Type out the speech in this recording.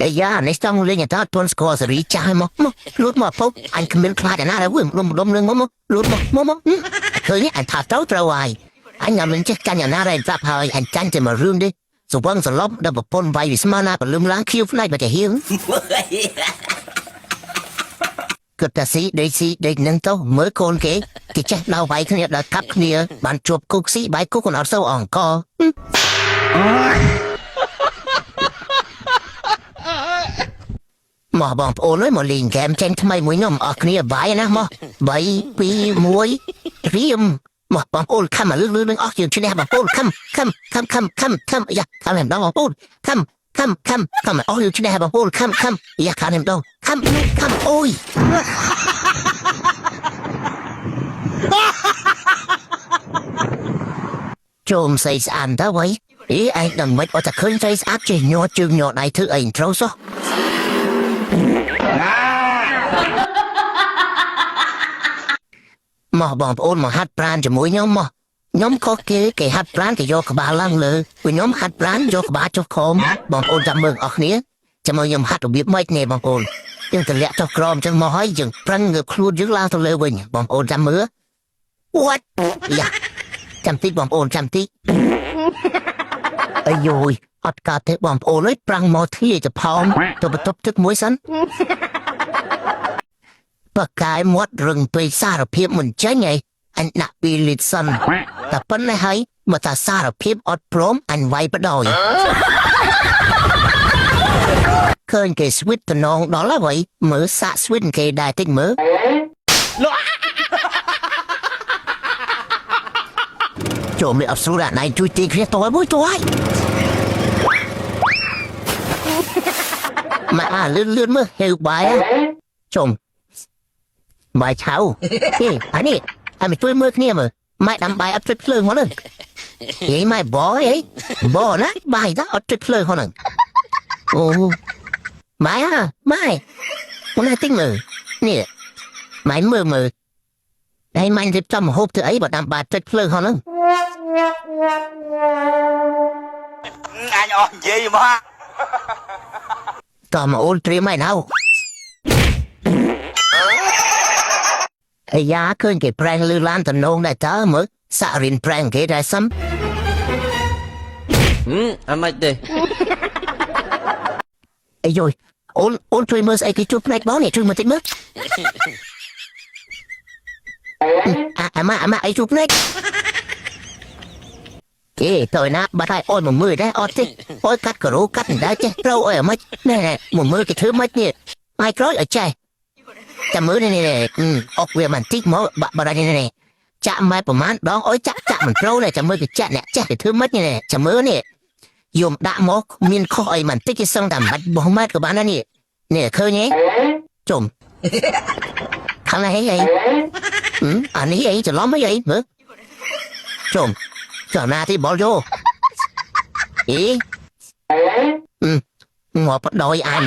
អាយ៉ានេះចង់លេងអត់ទាន់ស្គាល់សេរីចាស់មកមកលូតមកពុកអញគ្មានខ្លាចអាណាដែរវើលំលំនឹងមកមកលូតមកមកមកឃើញអញថាត្រូវត្រូវហើយអញមិនចេះចាញ់អាណាដែរប្រាប់ហើយអញចាញ់តែមួយរឿងទេសវងសឡប់ដល់ប្រពន្ធវាយវិស្មាណាក៏លឹមឡើងខៀវផ្នែកមកតែហៀង គិតតែស៊ីដេកស៊ីដេកនឹងទៅមើលកូនគេគេចេះដល់វាយគ្នាដល់កាប់គ្នាបានជួបគុកស៊ីបាយគុកក៏អត់សូវអង្កមកបងប្អូនអើយមកលេងហ្គេមចេញថ្មីមួយខ្ញុំអស់គ្នាបាយណាមក3 2 1រៀមមកបងប្អូនខំមកលឿនលឿននឹងអស់យើងឈ្នះបងប្អូនខំខំខំខំខំខំយ៉ាខំហែមដងបងប្អូនខំខំខំខំអស់យើងឈ្នះបងប្អូនខំខំយ៉ាខំហែមដងខំខំអូយ ចូលស្អីស្អាតតើវ៉ៃអីឯងដឹងមិនអត់តែឃើញស្អីស្អាតចេះញ័រជើងញ័រដៃធ្វើអីត្រូវសោះមកបងប្អូនមកហាត់ប្រានជាមួយខ្ញុំមកខ្ញុំខុសគេគេហាត់ប្រានគេយកក្បាលឡើងលើពួកខ្ញុំហាត់ប្រានយកក្បាលចុះក្រោមបងប្អូនចាំមើលអស់គ្នាចាំមើលខ្ញុំហាត់របៀបម៉េចនេះបងប្អូនយើងទម្លាក់ចុះក្រោមអញ្ចឹងមកហើយយើងប្រឹងងើបខ្លួនយើងឡើងទៅលើវិញបងប្អូនចាំមើល What យ៉ាចាំតិចបងប្អូនចាំតិច អាយយអត់កើតទេបងប្អូនអើយប្រាំងមកធ្លាយទៅផោមទៅបន្ទប់ទឹកមួយសិនបកាយមាត់រឹងពេកសារភាពមិនចេញឯងអញដាក់ពីលីត្រសិនតែប៉ុណ្ណេះហើយបើថាសារភាពអត់ព្រមអញវាយបដ ாய் ឃើញគេស្វីតតំណងដល់ហើយវ៉ៃមើលសាក់ស្វីតគេដែរតិចមើលចូលមានអត់ស្រួលអាណៃជួយទីគ្នាតើមួយតើហើយ មកអាលឿនលឿនមើលហេវបាយជុំបាយឆៅហេអានេះអាមិនជួយមើលគ្នាមើលម៉ែដាំបាយអត់ជួយភ្លើងហ្នឹងហេម៉ែបអីបណាបាយតាអត់ជួយភ្លើងហ្នឹងអូម៉ែអាម៉ែមកនេះតិចមើលនេះម៉ែមើលមើលដៃម៉ែរៀបចំហូបធ្វើអីបើដាំបាយចុចភ្លើងហ្នឹង អញអស់និយាយមក តោះមកអូនត្រៀមហើយណៅអាយ៉ាឃើញគេប្រែងលឺឡានតំណងដែរតើមើលសាក់រៀនប្រែងគេដែរសំ ហឹមអាម៉េចទេ អាយយអូនអូនជួយមើលស្អីគេជួយផ្នែកបងនេះជួយមើលតិចមើលអាអាម៉ាអាម៉ាអីជួយផ្នែកគេទៅណាបាត់ហើយអូនមកមើលដែរអត់ទេអូនកាត់ការ៉ូកាត់មិនដែរចេះត្រូវអីអាម៉េចណែមកមើលគេធ្វើម៉េចនេះថ្ងៃក្រោយឲ្យចេះចាំមើលនេះនេះអុកវាមិនតិចមកបាក់បាត់នេះនេះចាក់ម៉ែប្រហែលដងអុយចាក់ចាក់មិនត្រូវទេចាំមើលគេចាក់អ្នកចេះគេធ្វើម៉េចនេះចាំមើលនេះយំដាក់មកមានខុសអីមិនតិចគេសឹងតែមិនបោះម៉ែតក៏បានដែរនេះនេះឃើញទេជុំខាងនេះអីអានេះអីច្រឡំអីអីមើលជុំចំណាទីបលយោអីងាប់បដ ாய் អញ